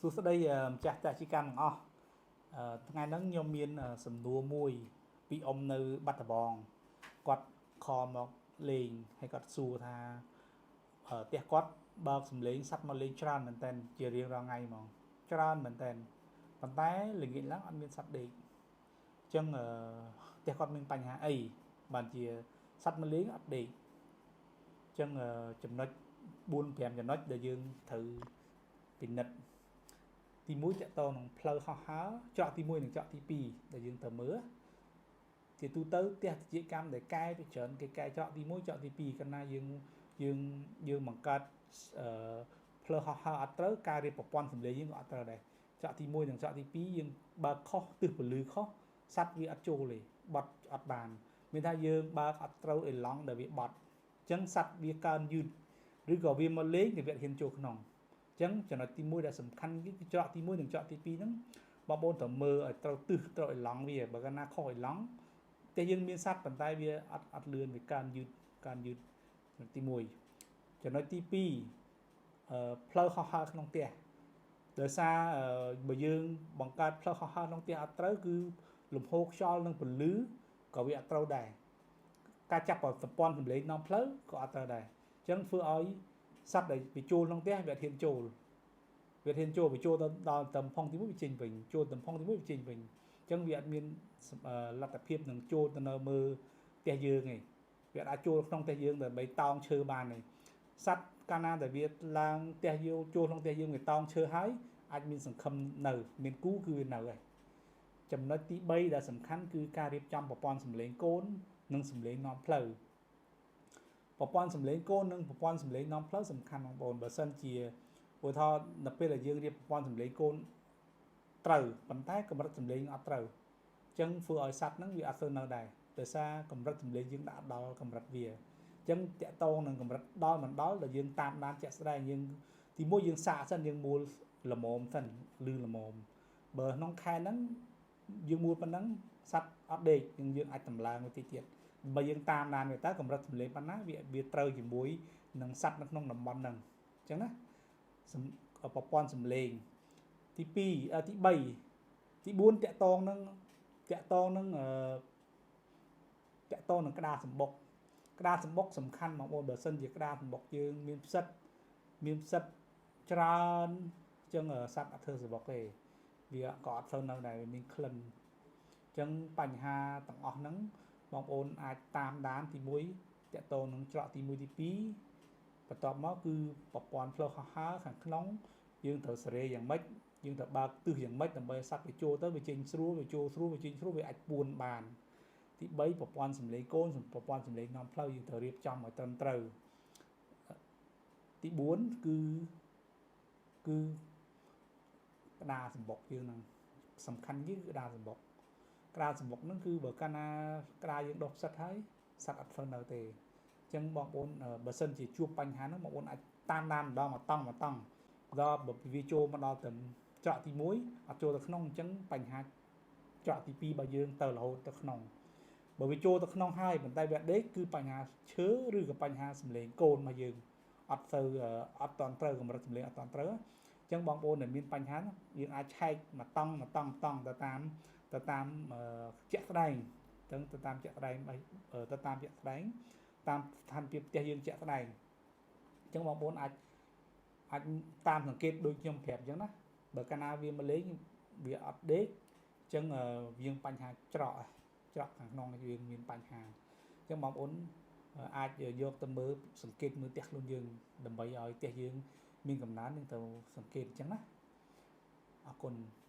សួស្តីម្ចាស់តាជីកម្មទាំងអស់ថ្ងៃហ្នឹងខ្ញុំមានសំណួរមួយពីអ៊ំនៅបាត់ដំបងគាត់ខលមកលេងហើយគាត់សួរថាផ្ទះគាត់បើកសំឡេងសត្វមកលេងច្រើនមែនតើជារៀងរាល់ថ្ងៃហ្មងច្រើនមែនតើប៉ុន្តែល្ងាចឡើងអត់មានសត្វដេកអញ្ចឹងផ្ទះគាត់មានបញ្ហាអីបានជាសត្វមកលេងអត់ដេកអញ្ចឹងចំណុច4 5ចំណុចដែលយើងត្រូវពិនិត្យទី1តកតនឹងផ្លូវហោះហើរច្រកទី1និងច្រកទី2ដែលយើងត្រូវមើលជាទូទៅផ្ទះតិចកម្មដែលកែពីច្រើនគេកែច្រកទី1ច្រកទី2កាលណាយើងយើងយើងបង្កើតផ្លូវហោះហើរអត់ត្រូវការរៀបប្រព័ន្ធសម្លេងយើងក៏អត់ត្រូវដែរច្រកទី1និងច្រកទី2យើងបើកខុសទិសពលឺខុសសត្វវាអត់ចូលទេបត់អត់បានមានថាយើងបើកអត់ត្រូវអេឡង់ដែលវាបត់អញ្ចឹងសត្វវាកើនយឺតឬក៏វាមកលេងតែវាហ៊ានចូលក្នុងអញ្ចឹងចំណុចទី1ដែលសំខាន់គឺច្រកទី1និងច្រកទី2ហ្នឹងបងប្អូនត្រូវមើលឲ្យត្រូវទិសត្រូវអេឡង់វាបើកាលណាខុសអេឡង់តែយើងមានសត្វប៉ុន្តែវាអត់លឿនវាកើនយឺតកើនយឺតចំណុចទី1ចំណុចទី2ផ្លូវហោះហើរក្នុងផ្ទះដោយសារបើយើងបង្កើតផ្លូវហោះហើរក្នុងផ្ទះអត់ត្រូវគឺលំហូរខ្យល់និងពន្លឺក៏វាអត់ត្រូវដែរការចាប់ប្រព័ន្ធសម្លេងនាំផ្លូវក៏អត់ត្រូវដែរអញ្ចឹងធ្វើឲ្យសត្វដែលវាចូលក្នុងផ្ទះវាអត់ហ៊ានចូលវាហ៊ានចូលវាចូលទៅដល់តំផុងទី1វាចេញវិញចូលតំផុងទី1វាចេញវិញអញ្ចឹងវាអត់មានលទ្ធភាពនឹងចូលទៅនៅមើលផ្ទះយើងទេវាអាចចូលក្នុងផ្ទះយើងដើម្បីតោងឈើបានទេសត្វកាលណាដែលវាឡើងផ្ទះយើងចូលក្នុងផ្ទះយើងវាតោងឈើហើយអាចមានសង្ឃឹមនៅមានគូគឺវានៅហើយចំណុចទី3ដែលសំខាន់គឺការរៀបចំប្រព័ន្ធសម្លេងកូននិងសម្លេងនាំផ្លូវប្រព័ន្ធសម្លេងកូននិងប្រព័ន្ធសម្លេងនាំផ្លូវសំខាន់បងប្អូនបើសិនជាឧទាហរណ៍នៅពេលដែលយើងរៀបប្រព័ន្ធសម្លេងកូនត្រូវប៉ុន្តែកម្រិតសម្លេងអត់ត្រូវអញ្ចឹងធ្វើឲ្យសត្វហ្នឹងវាអត់ទៅនៅដែរដោយសារកម្រិតសម្លេងយើងដាក់ដល់កម្រិតវាអញ្ចឹងតាក់តងនឹងកម្រិតដល់មិនដល់ដែលយើងតាមដានជាក់ស្ដែងយើងទីមួយយើងសាកសិនយើងមូលល្មមសិនលឺល្មមបើក្នុងខែហ្នឹងយើងមូលប៉ុណ្ណឹងសត្វអត់ដេកយើងអាចតម្លើងវាតិចទៀតបើយើងតាមដានវាតើកម្រិតសម្លេងប៉ុណ្ណាវាត្រូវជាមួយនឹងសត្វនៅក្នុងតំបន់ហ្នឹងអញ្ចឹងណាប្រព័ន្ធសម្លេងទី2ទី3ទី4តាក់តងនឹងតាក់តងនឹងតាក់តងនឹងក្តារសម្បុកក្តារសម្បុកសំខាន់បងប្អូនបើសិនជាក្តារសម្បុកយើងមានផ្សិតមានផ្សិតច្រើនអញ្ចឹងសត្វអត់ធ្វើសម្បុកទេវាក៏អត់សូវនៅដែរវាមានក្លិនអញ្ចឹងបញ្ហាទាំងអស់ហ្នឹងបងប្អូនអាចតាមដានទី1តាក់ទងនឹងច្រកទី1ទី2បន្ទាប់មកគឺប្រព័ន្ធផ្លូវហោះហើរខាងក្នុងយើងត្រូវសេរីយ៉ាងម៉េចយើងត្រូវបើកទិសយ៉ាងម៉េចដើម្បីសត្វវាចូលទៅវាចេញស្រួលវាចូលស្រួលវាចេញស្រួលវាអាចពួនបានទី3ប្រព័ន្ធសម្លេងកូនប្រព័ន្ធសម្លេងនាំផ្លូវយើងត្រូវរៀបចំឲ្យត្រឹមត្រូវទី4គឺគឺក្តារសម្បុកយើងហ្នឹងសំខាន់ជាងគឺក្តារសម្បុកក្តារសម្បុកហ្នឹងគឺបើកាលណាក្តារយើងដុសផ្សិតហើយសត្វអត់ធ្វើនៅទេអញ្ចឹងបងប្អូនបើសិនជាជួបបញ្ហាហ្នឹងបងប្អូនអាចតាមដានម្ដងមួយតង់មួយតង់ដល់បើវាចូលមកដល់ត្រឹមច្រកទី1អត់ចូលទៅក្នុងអញ្ចឹងបញ្ហាច្រកទី2របស់យើងទៅរហូតទៅក្នុងបើវាចូលទៅក្នុងហើយប៉ុន្តែវាដេកគឺបញ្ហាឈើឬក៏បញ្ហាសម្លេងកូនរបស់យើងអត់ទៅអត់តន់ត្រូវកម្រិតសម្លេងអត់តន់ត្រូវអញ្ចឹងបងប្អូនដែលមានបញ្ហាយើងអាចឆែកមួយតង់មួយតង់តង់ទៅតាមទៅតាមជាក់ស្ដែងអញ្ចឹងទៅតាមជាក់ស្ដែងទៅតាមជាក់ស្ដែងតាមស្ថានភាពផ្ទះយើងជាក់ស្ដែងអញ្ចឹងបងប្អូនអាចអាចតាមសង្កេតដូចខ្ញុំប្រាប់អញ្ចឹងណាបើកាលណាវាមកលេងវាអត់ដេកអញ្ចឹងយើងបញ្ហាច្រកច្រកខាងក្នុងយើងមានបញ្ហាអញ្ចឹងបងប្អូនអាចយកទៅមើលសង្កេតមើលផ្ទះខ្លួនយើងដើម្បីឲ្យផ្ទះយើងមានកំណើននឹងទៅសង្កេតអញ្ចឹងណាអរគុណ។